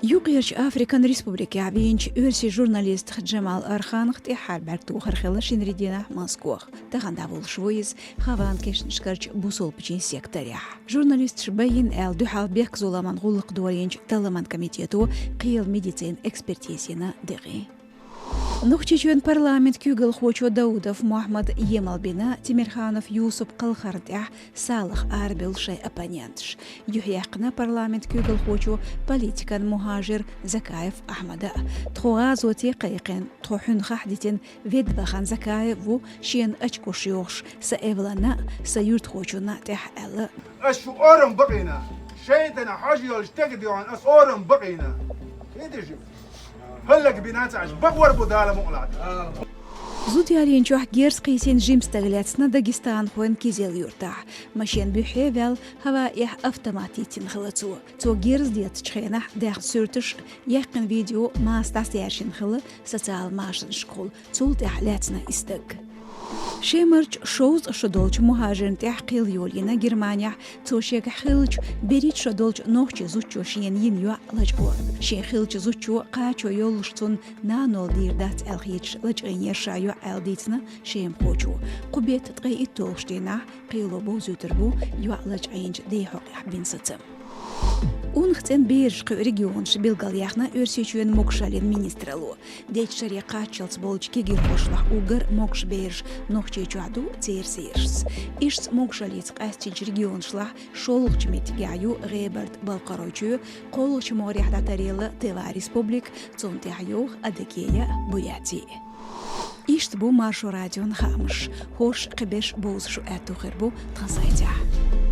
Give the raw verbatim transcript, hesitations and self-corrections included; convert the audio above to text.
Юкъерчу Африкан республикехь вийначу оьрсийн журналистах Джамал Арханах тӀаьххьара бӀаьрг тухар хилла шинарин дийнахь Москвахь. Тахана дӀаволуш ву иза Хьаван кешнашкарчу бусалбачийн секторехь. Журналисташ байина аьлла, дуьхьал бехк-зуламан гӀуллакх дорийначу талламан комитето кхелан медицинан экспертизина декъий. Нохчийчоьнан парламентан куьйгалхочо Даудов Мохьмада емал бина Тимирханов Юсупа кхалхарна тӀехь салах арабевлла шайн оппоненташ. Юьхьъяьккхина парламентан куьйгалхочо политикан мухӀажир Закаев Ахьмада. Тхо гӀазоте кхайкхина, тхо хьуьнхахь дитина ведда вахана Закаев ву шена очкош йохуш сан эвлана а, сан юьртахочунна а тӀехь аьлла. Ас шу орам бакъийна, шайтана хьожа йолчу стеган дуьхьа ас орам бакъийна. ХӀинца шу хӀаллак бина ца Ӏаш, бакъвар бу Дала мукъалахь. Зуда ялийначохь герз кхийсина жима стаг лаьцна дагестанхойн Кизел-Юьртахь. Машен буьххье а ваьлла, хӀаваэхь автомат йиттина хилла цо. Цо герз деттачу хенахь даьхна суьрташ а, яьккхина видео маса дӀасадаьржина хилла социал машанашкахула. Цул тӀаьхьа лаьцна и стаг. Шемарчу шовзткъа шо долчу мухӀажирна тӀехь кхел йолийна Германехь, цо шегахь хиллачу берхӀитта шо долчу нохчийн зудчо шена йина йоӀ лачкъор. Шен хиллачу зудчо кхачо йоллуш цунна нанол дийр дац аьлла хеташ лачкъийнера ша йоӀ аьлла дийцина шемахочо. Кху беттан ткъе итталгӀачу дийнахь кхело бовзуьйтур бу йоӀ лачкъийначу ден хьокъехь бина сацам. Унах цӀена бераш кхуьу регионаш билгалъяьхна Оьрсийчоьнан могушаллин министралло. Дечу шаре кхаччалц болчу кегийрхошлахь уггар могуш бераш Нохчийчохь ду, церан сирашца. Иштта могушаллица къаьстинчу регионашлахь шолгӀачу меттигехь ю ГӀебарта-Балкхаройчоь, кхоалгӀачу могӀарехь дӀатаръелла Тыва республика, цунна тӀехь йогӀу Адыгея, Буряти. Иштта бу Маршо радион хаамаш. ХӀорш а, кхин берш а бовзуш аьтту хир бу тхан сайтехь.